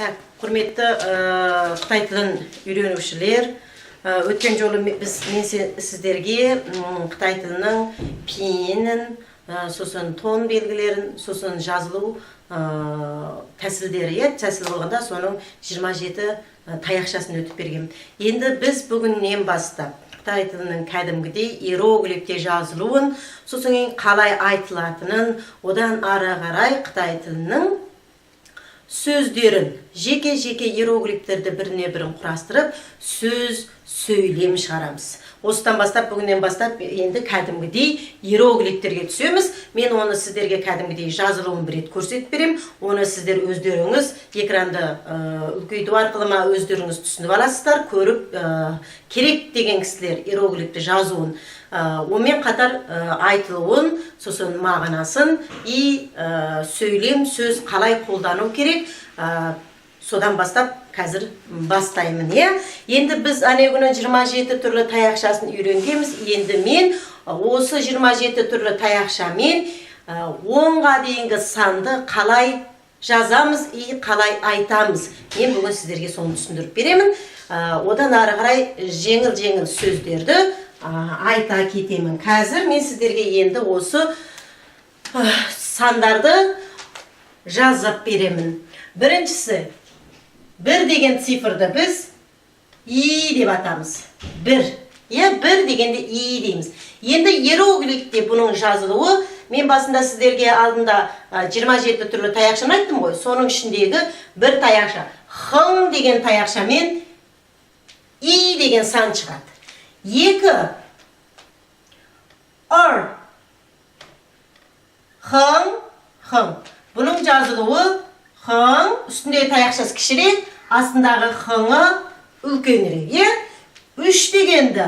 Так, құрметті қытай тілін үйренушілер, өткен жолы біз мен сіздерге қытай тілінің пиінін, сосын тон белгілерін, сосын жазылу тәсілдері, иә, тәсіл болғанда соның 27 таяқшасын өтіп бергенмін. Енді біз бүгіннен бастап қытай тілінің кәдімгідей иероглифте жазылуын, сосын кейін қалай айтылатынын, одан ары қарай қытай тілінің сөздерін жеке-жеке иероглифтерді біріне бірін құрастырып, сөз сөйлем шығарамыз. Осыдан бастап, бүгіннен бастап енді кәдімгідей иероглифтерге түсеміз. Мен оны сіздерге кәдімгідей жазылуын бір рет көрсетіп беремін. Оны сіздер өздеріңіз экранды үлкейту арқылы ма өздеріңіз түсініп аласыздар, көріп, керек деген кісілер иероглифті жазуын, онымен қатар айтылуын, сосын мағынасын и сөйлем сөз қалай қолдану керек, содан бастап қазір бастаймын, иә. Енді біз ане күні 27 түрлі таяқшасын үйренгенбіз. Енді мен осы 27 түрлі таяқшамен 10-ға дейінгі санды қалай жазамыз и қалай айтамыз, мен бүгін сіздерге соны түсіндіріп беремін. Одан ары қарай жеңіл-жеңіл сөздерді айта кетемін. Қазір мен сіздерге енді осы сандарды жазып беремін. Біріншісі, бір деген цифрды біз и деп атамыз. Бір. Иә, бір дегенде и дейміз. Енді иероглифте бұның жазылуы, мен басында сіздерге алдында 27 түрлі таяқшаны айттым ғой, соның ішіндегі бір таяқша. Хың деген таяқшамен и деген сан шығады. Екі, ыр, хың, хың. Бұның жазылуы хың, үстіндегі таяқшасы кішірек, астындағы хыңы үлкенірек, иә? Үш дегенді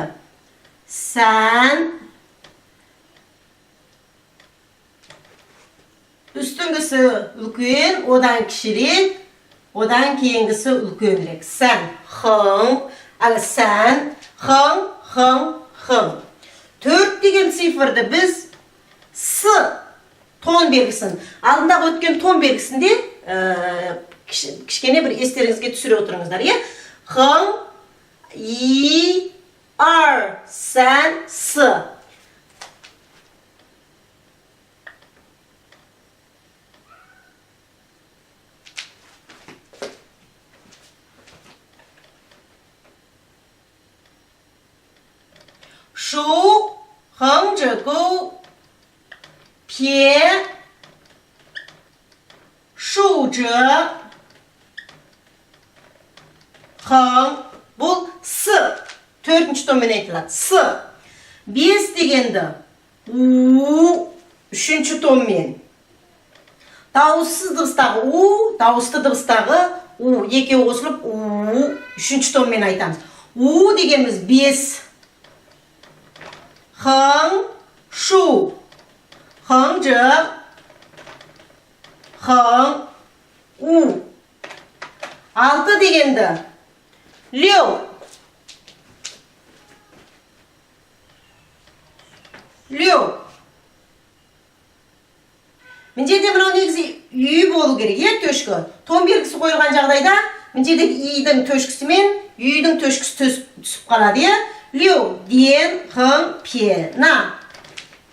сән, үстіңгісі үлкен, одан кішірек, одан кейінгісі үлкенірек. Сән, хың, әлі сән, хың, хың, хың. Төрт деген цифрды біз с тон белгісін, алдындағы өткен тон белгісінде кішкене бір естеріңізге түсіре отырыңыздар, иә? Хың, и, ар, сән, с. Шу, хың, жы, гу, пе, шу, жы, хың. Бұл с. Төртінші тонмен айтылады. С. Бес дегенді у, үшінші тонмен. Дауыссыз дыбыстағы у, дауысты дыбыстағы у, екеуі қосылып у, үшінші тонмен айтамыз. У дегеніміз бес. Хың, шу, хың, жы, хың, у. Алты дегенді леу. Леу. Мына жерде мынау негізі үй болу керек, иә, төшкі. Тон белгісі қойылған жағдайда мына жердегі идің төшкісі мен үйдің төшкісі түсіп қалады, иә. Леу, ден, хың, пе, на.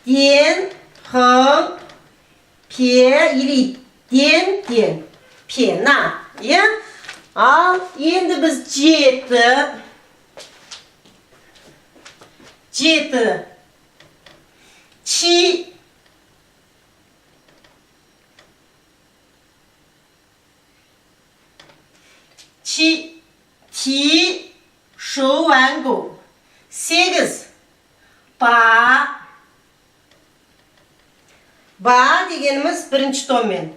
Ден, хың, пе, или ден, ден, пе, на, иә. Ал енді біз жеті, жеті, чи, чи, ти, шу, ван, гу. Сегіз, ба, ба дегеніміз бірінші тонмен.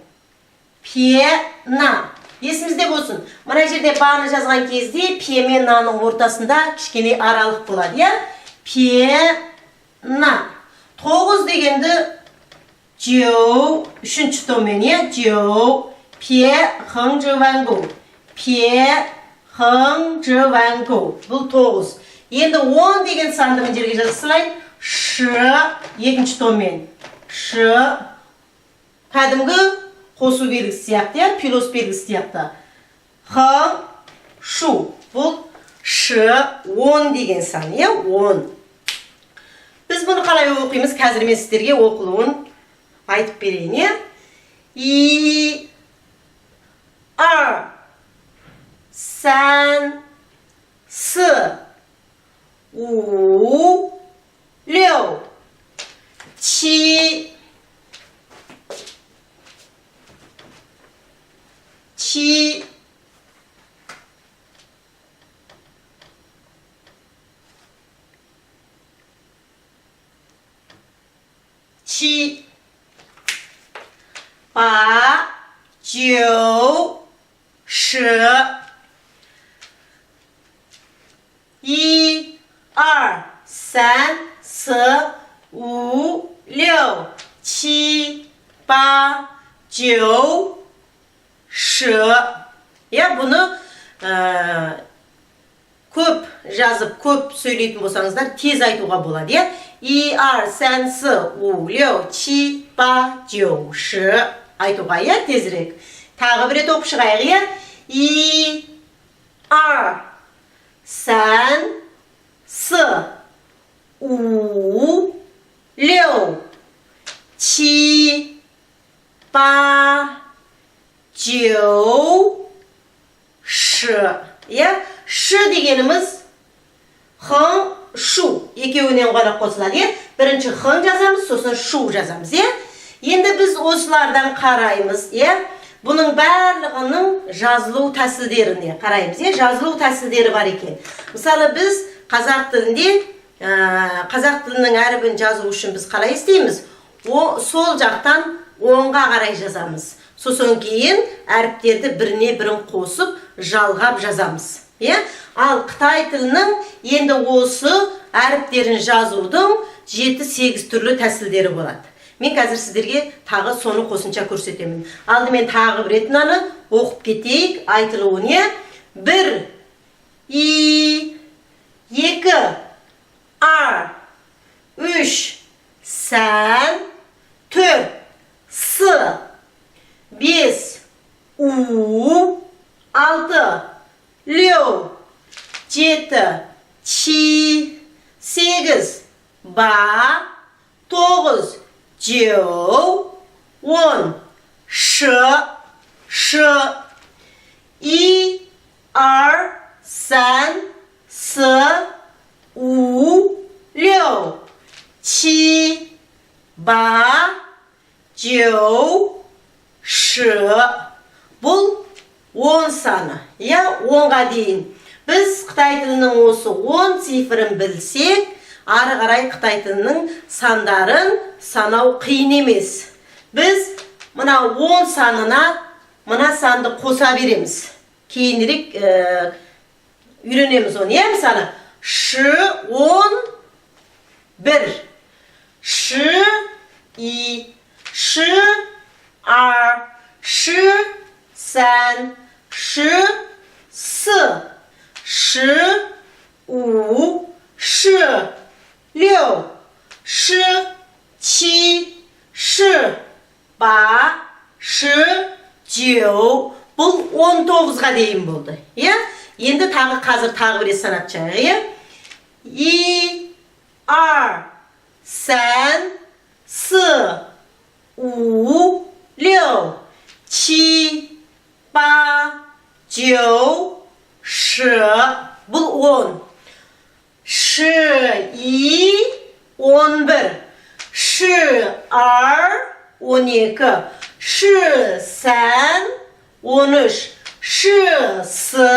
Пе, на. Есімізде болсын. Мына жерде баны жазған кезде пе мен наның ортасында кішкене аралық болады, иә? Пе, на. Тоғыз дегенді жеу, үшінші тонмен, иә? Жеу, пе, хың, жы, ван, гу. Пе, хың, жы, ван, гу. Бұл тоғыз. Енді 10 деген санды мына жерге жаза салайын. Ш, екінші тонмен. Ш, кәдімгі қосу белгісі сияқты, иә, плюс белгісі сияқты. 横竖 бұл 十 10 деген сан, иә, 10. Біз бұны қалай оқимыз? Қазір мен сіздерге оқылуын айтып берейін, иә. 一, 二, 三, 四, 五, 六, 七, 七, 七, 八, 九, 十, 一, 二, 三, 四, 五, 六, 七, 八, 九, 十. Иә, бұны көп жазып, көп сөйлейтін болсаңыздар, тез айтуға болады, иә. 一, 二, 三, 四, 五, 六, 七, 八, 九, 十 айтуға, иә, тезірек. Тағы бір рет оқып шығайық, иә. 一, 二, 三, 四, 五, 六, 七, 八, 九, 十. Иә, 十 дегеніміз 横 竖 екеуінен ғана қосылады, иә. Бірінші 横 жазамыз, сосын 竖 жазамыз, иә. Енді біз осылардан қараймыз, иә. Бұның барлығының жазылу тәсілдеріне қараймыз, иә. Жазылу тәсілдері бар екен. Мысалы, біз қазақ тілінде, қазақ тілінің әрібін жазу үшін біз қалай істейміз? Сол жақтан оңға қарай жазамыз. Сосын кейін әріптерді біріне бірін қосып жалғап жазамыз, иә. Ал қытай тілінің енді осы әріптерін жазудың 7-8 түрлі тәсілдері болады. Мен қазір сіздерге тағы соны қосымша көрсетемін. Алдымен тағы бір рет мынаны оқып кетейік айтылуын, иә. 1, 一, 2, 二, 3, 三, 4, 四, 5, 五, 6, 六, 7, 七, 8, 八, 9, 九, 10, 十, 十, 一, 二, 三, 四, 五, 六, 七, 八, 九, 十. Бұл 10 саны, иә, 10-ға дейін. Біз қытай тілінің осы 10 цифрін білсек, ары қарай қытай тілінің сандарын санау қиын емес. Біз мына 10 санына мына санды қоса береміз. Кейінірек үйренеміз оны, иә, мысалы, 十, 10, 1, 十, 一, 十, 二, 十, 三, 十, 四, 十, 五, 十, 六, 十, 七, 十, 八, 十, 九. Бұл 19-ға дейін болды, иә? Енді тағы қазір тағы бір рет санап шығайық, иә? 一, 二, 三, 四, 五, 六, 七, 八, 九, 十. Бұл 10. 十一, 11, 十二, 12, 十三, 13, 十四,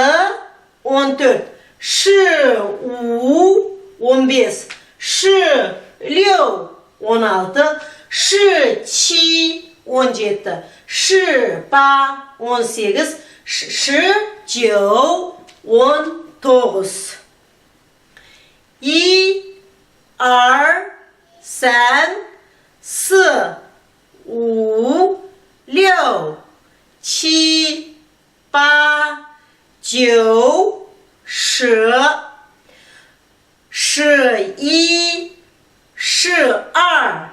14, 十五, 15, 十六, 16, 十七, 17, 十八, 18, 十九, 19. 一, 二, 三, 四, 五, 六, 七, 八, 九, 十, 十一, 十二,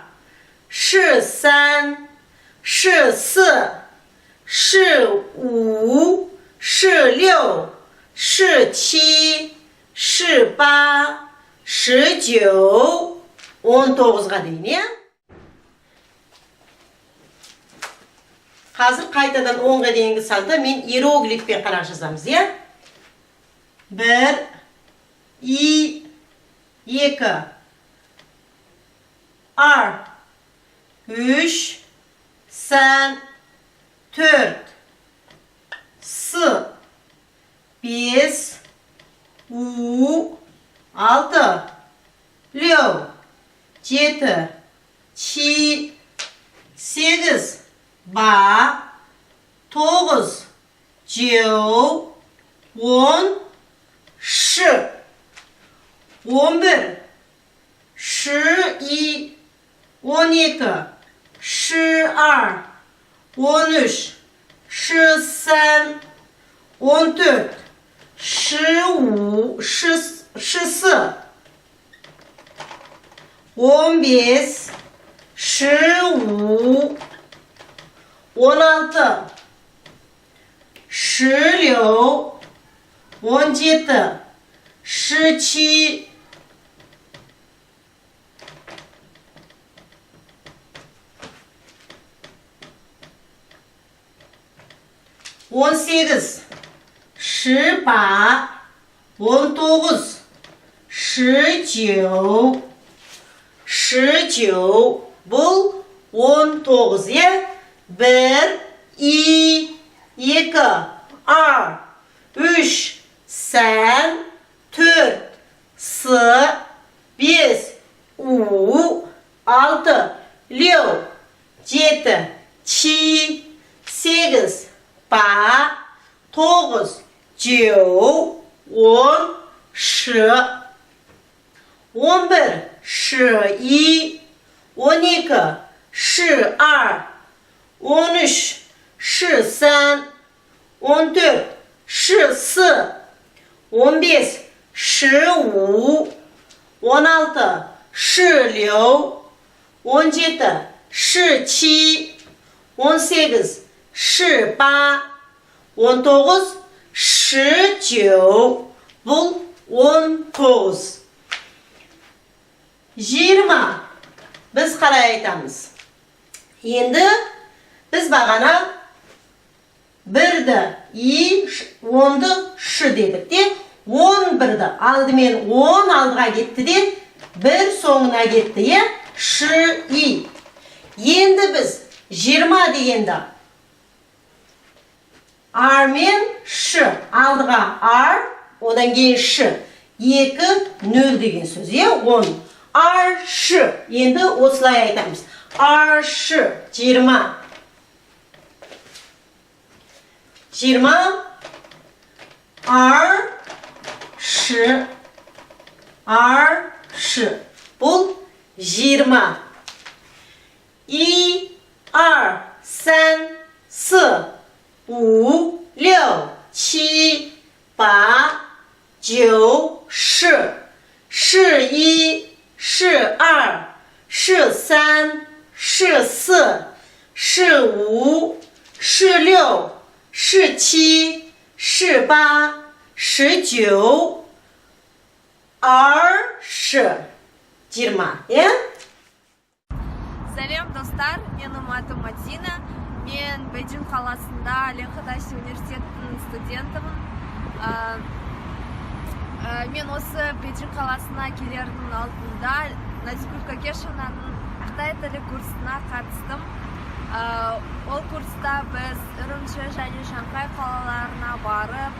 十三, 十四, 十五, 16, 17, 18, 19, 19-ға дейін, иә? Қазір қайтадан 10-ға дейінгі санды мен иероглифпен қарап жазамыз, иә? 1, 2, 2, 3, 4, 5, 5, 6, 7, 7, 8, 8, 9, 10, 10, 11, 11, 12, 12, 13, 13, 14, 15, 14, 15, 15, 16, 16, 17, 17, 18, 18, 19, 19, 19. Бұл 19, иә? 1, 2, 2, 3, 4, 5, 5, 6, 7, 7, 8, 9, 10, 11, 11, 12, 12, 13, 14, 14, 15, 15, 16, 16, 17, 17, 18, 18, 19, 19. Бұл 19. 20. Біз қалай айтамыз? Енді біз бағана 1-ді и 10-ды ш дедік те, 11-ді алдымен 10 алдыға кетті де, 1 соңына кетті, е? Ш, и. Енді біз 20 дегенді ар мен ш, алдыға ар, одан кейін ш, 2, 0 деген сөз, е? 10. Ар, ш. Енді осылай айтамыз. Ар, ш, 20. 20, ар, ш, ар, ш. Бұл 20. 1, 2, 3, 4, 5, 6, 7, 8, 9, 10, 11, 12, 13, 14, 15, 16, 17, 18, 19, 20. 20, иә? Сәлем, достар, менің атым Мадина. Мен Бейжің қаласында Ленхэ университетінің студентімін. Мен осы Бейжің қаласына келердің алдында Назигүл Кокешевнаның қытай тілі курсына қатыстым. Ол курста біз Үрімші және Шанхай қалаларына барып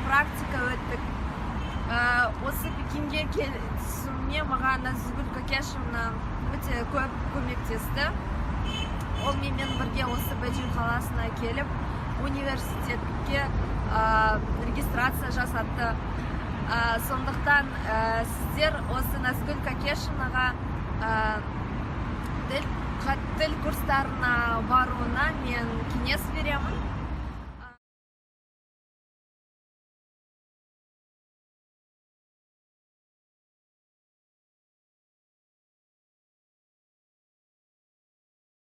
практика өттік. Осы Пекинге түсуіме маған Назигүл Кокешевна өте көп көмектесті. Ол менімен бірге осы Бейжің қаласына келіп, университетке регистрация жасатты. Сондықтан сіздер осы Назгүл Кокешевнаға тіл курстарына баруына мен кеңес беремін.